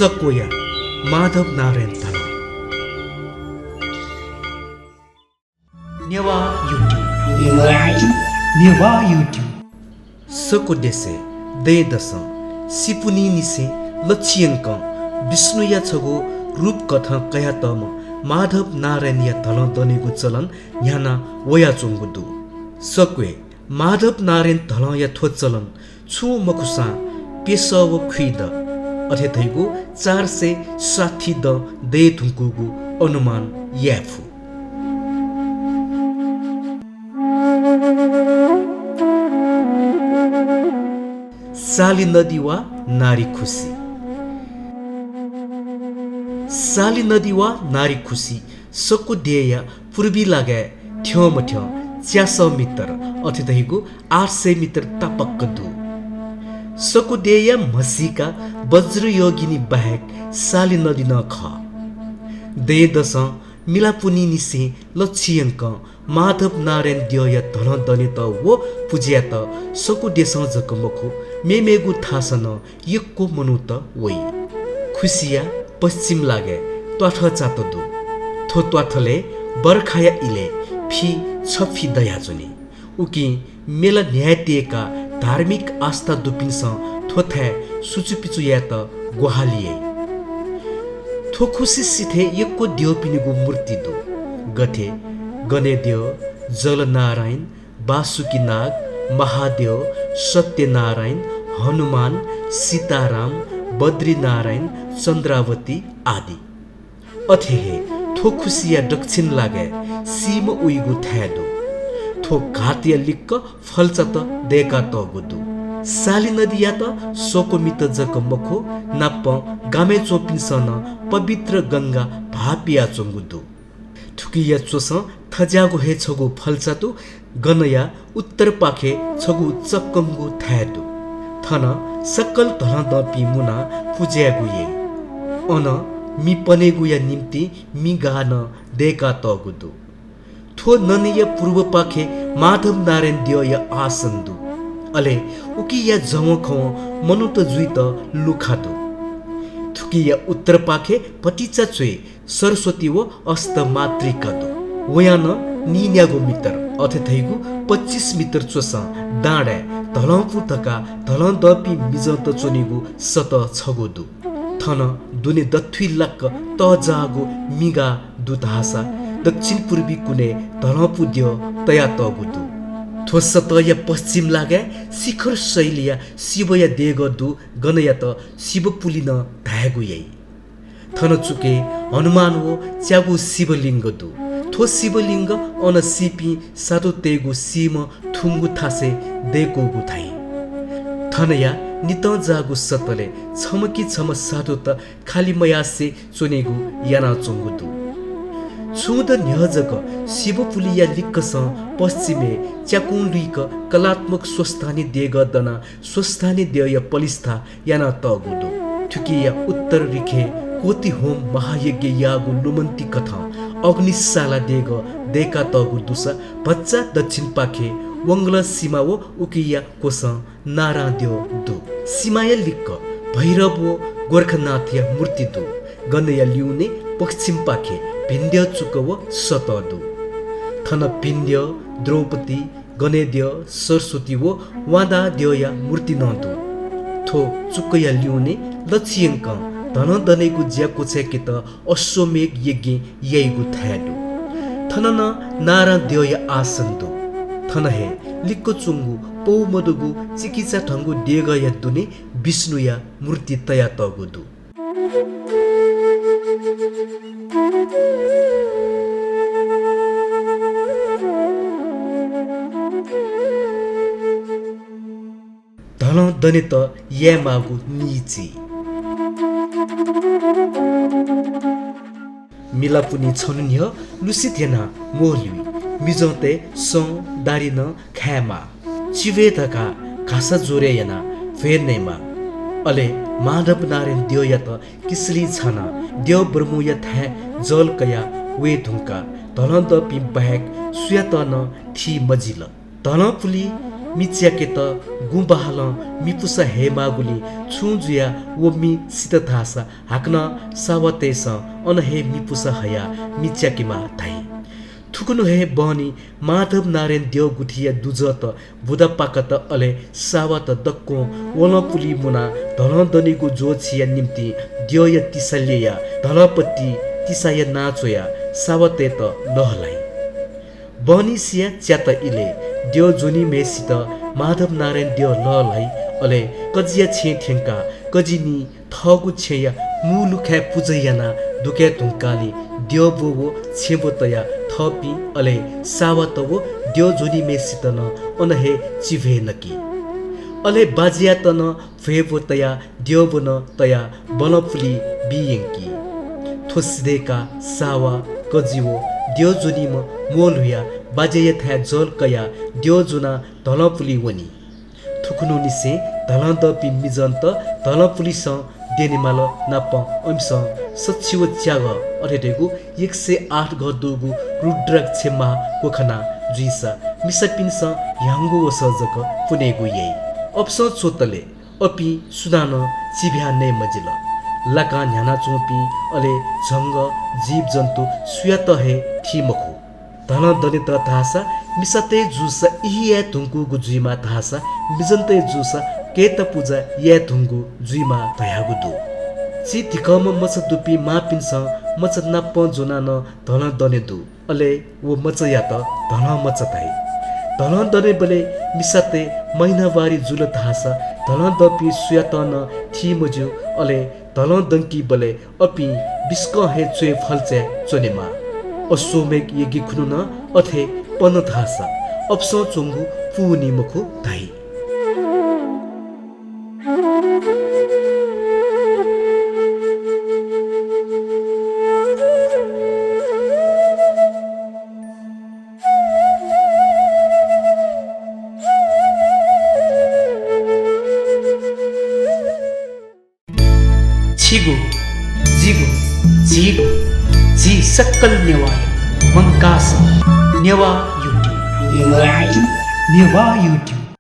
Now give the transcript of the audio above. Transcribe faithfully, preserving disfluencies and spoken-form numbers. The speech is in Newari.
सक्वया माधव नारायण धलं। नेवाः YouTube। नेवाः YouTube। नेवाः YouTube। सक्व देशय् दँय्‌दसं सिपुनिंनिसें लच्छि यंकं विष्णुया छगू रूपकथं कयातःम्ह माधव नारायणया धलं दनेगु चलन न्ह्याना वयाच्वंगु दु। सक्वय् माधव नारायण धलंया थ्व चलन छुं मखुसां प्यसः व खुइदँ, अथे धइगु चार सय साठी दँ दये धुंकूगु अनुमान याये फु। साली नदी वा नारी खुसी। साली नदी वा नारी खुसी सक्व देय्‌या पूर्वी लागाय् थ्यंमथ्यं च्यासः मिटर, अथे धइगु आठ सय मिटर तापाक्क दु। सक्व देय्‌या म्हसीका वज्रयोगिनी बाहेक साली नदी नं खः। दँय्‌दसं मिलापुनिंनिसें लच्छि यंकं माधव नारायण द्यःया धलं दनेत व पुज्यायेत सक्व देशं जक मखु, मेमेगु थासं नं यक्व मनूत वइ। खुसिया पश्चिम लागाय् त्वाथः चात दु। थ्व त्वाथलय् बर्खाया इलय् फि छफि दयाच्वनी। उकिं मेला न्ह्याय् तयेकाः धार्मिक आस्था दुपिन्सं थ्व थाय् सुचुपिचु यायेत ग्वाहालि याइ। थ्व खुसि सिथय् यक्व द्यःपिनिगु मूर्ति दु, गथे गनेद्यः, जलनारायण, बासुकीनाग, महाद्यः, सत्यनारायण, हनुमान, सीताराम, बद्रीनारायण, चन्द्रावती आदि। अथे हे थ्व खुसिया दक्षिण लागाय् सीम्ह उइगु थाय् दु। थ्व घातया लिक्क फल्चात दय्‌कातःगु दु। साली नदीयात सक्व मिटर जक मखु, नापं गामय् च्वंपिन्सं नं पवित्र गंगा भाःपियाच्वंगु दु। थुकिया च्वसं थज्याःगु हे छगू फल्चा दु। गनया उत्तरपाखे छगू चक्कंगु थाय् दु। थन सकल धलंदंपिं मुनाः पुज्यायेगु याइ। अन मि पनेगुया निंतिं मिगाः नं दय्‌कातःगु दु। थ्व ननीया पूर्वपाखे माधव नारायण द्यःया आसन दु। अले उकिया जवंखवं मनूत जुइत लुखा दु। थुकिया उत्तरपाखे भतिचा च्वय् सरस्वती व अष्टमातृका दु। वयां नं नीन्यागू मिटर, अथे धइगु पच्चिस मिटर च्वसं डाँडाय् धलंपु धकाः धलंदंपिं मिजंत च्वनीगु सतह छगू दु। थन दुने दथुइ लाक्क तःजाःगु मिगाः दु धाःसा दक्षिण पूर्वी कुनय् धलंपु द्यः तयातःगु दु। थ्व सतहया पश्चिम लागाय् शिखर शैलीया शिवया देगः दु, गनयात शिवपुली नं धायेगु याइ। थन चुकय् हनुमान व च्यागू शिवलिङ्ग दु। थ्व शिवलिङ्ग अन सीपिं साधुतय्‌गु सीम्ह थुंगु थासय् दय्‌कूगु धाइ। थनया नितंजाःगु सतलय् छम्ह कि छम्ह साधुत खालि मयासें च्वनेगु यानाच्वंगु दु। छुं द न्ह्यः जक शिवपुलिया लिक्कसं पश्चिमय् च्याकुं लुइक कलात्मक स्वस्थानी देगः दनाः स्वस्थानी द्यःया पलिस्था यानातःगु दु। थुकिया उत्तर रिखय् कोटिहोम महायज्ञ याःगु लुमन्तिकथं अग्निशाला देगः दय्‌कातःगु दुसा भचा दक्षिणपाखे वंगलं सिमा व उकिया क्वसं नारां द्यः दु। सिमाया लिक्क भैरव व गोरखनाथया मूर्ति दु। गनया लिउने पश्चिमपाखे भिन्द्यः चुक व सतः दु। थन भिन्द्यः, द्रौपदी, गनेद्यः, सरस्वती व वाँदा द्यःया मूर्ति नं दु। थ्व चुकया लिउने लच्छि यंकं धनं दनेगु ज्या क्वचाय्‌केत अश्वमेघ यज्ञ याइगु थाय् दु। थन नं नारां द्यःया आसन दु। थन हे लिक्क च्वंगु पौ मदुगु चिकिचा धंगु देगःया दुने विष्णुया मूर्ति तयातःगु दु। धलं दनेत यायेमाःगु निइचिं। मिलापुन्हि छन्हु न्ह्यः लुसित यानाः म्वःल्हुइ। मिजंतय् सं दारि नं खायेमाः। चिबय् धकाः घासा जोडय् यानाः भ्वय् नयेमाः। अले माधव नारायण द्यःयात किसली छानाः द्यः ब्रह्मूया थाय् जल कयाः वये धुंकाः धलं दःपिं बाहेक सुयातं नं थी मजिल। धलंपुलि मि च्याकेत गुँ बहालं मिपुसा हयेमाःगुलिं छुं जुयाः व मि सित धाःसा हाकनं सावातय्‌सं अन हे मिपुसा हयाः मि च्याकेमाः धाइ। थुकुन्हु हे बहनी माधव नारायण द्यः गुथिया दुजःत बुदा पाकात अले सावात दक्वं वलंपुलि मुनाः धलं दनेगु ज्वःछिया निंतिं द्यःया तिसा ल्ययाः धलंपट्टि तिसाया नां च्वयाः सावातय्‌त लःल्हाइ। बहनिसिया च्यात इलय् द्यः ज्वनीम्हय्‌सित माधव नारायण द्यः लःल्हाइ। अले कजिया छेँ थ्यंकाः कजिनी थःगु छेँया मू लुखाय् पुजा यानाः दुकाये धुंकाःलि द्यःब्व व छेँब्व तयाः थःपिं अले सावात व द्यः ज्वनीम्हय्‌सित नं अन हे चिभ्वय् नकी। अले बाज्यात नं भ्वय्‌ब्व तयाः द्यःब्व नं तयाः बलंपुलि बी यंकी। थ्व सिधय्‌काः सावा, कजि व द्यः ज्वनीम्ह म्वःल्हुयाः बाज्यायाथाय् जल कयाः द्यः ज्वनाः धलंपुलि वनी। थुकुन्हुनिसें धलं दःपिं मिजंत धलंपुलिसं द्यनेमाल नापं अमिसं सछि व च्यागः अथे धइगु एक सय आठ गः दुगु रुद्राक्ष महाक्वखना जुइसा मिसापिन्सं ह्याउँगु वसः जक पुनेगु याइ। अपसं च्वंतले अपिं सुनानं चिभ्याः नये मजिल। लाकां न्ह्यानाच्वंपिं अले झंगः जीवजन्तु सुयात हे थी मखु। धलं दनेत धाःसा मिसातय् जूसा इहि याये धुंकूगु जुइमाः धाःसा मिजंतय् जूसा कय्‌ता पुजा याये धुंकूगु जुइमाः धयागु दु। चिधिकःम्ह मचा दुपिं मांपिन्सं मचा नापं ज्वनाः नं धलं दने दु। अले व मचायात धलं मचा धाइ। धलं दनेबलय् मिसातय् महिनावारी जुल धाःसा धलं दःपिं सुयातं नं थी मज्यू। अले धलं दंकीबलय् अपिं बिस्कं हे च्वय् फल्चाय् च्वनेमाः। अश्वमेघ यज्ञ खुन्हु नं अथे पन धाःसा अपसं च्वंगु पूवनी मखु धाइ। छिगु, जिगु, झीगु, झी सकल नेवाःया मंकाः सः नेवाः YouTube। नेवाः YouTube।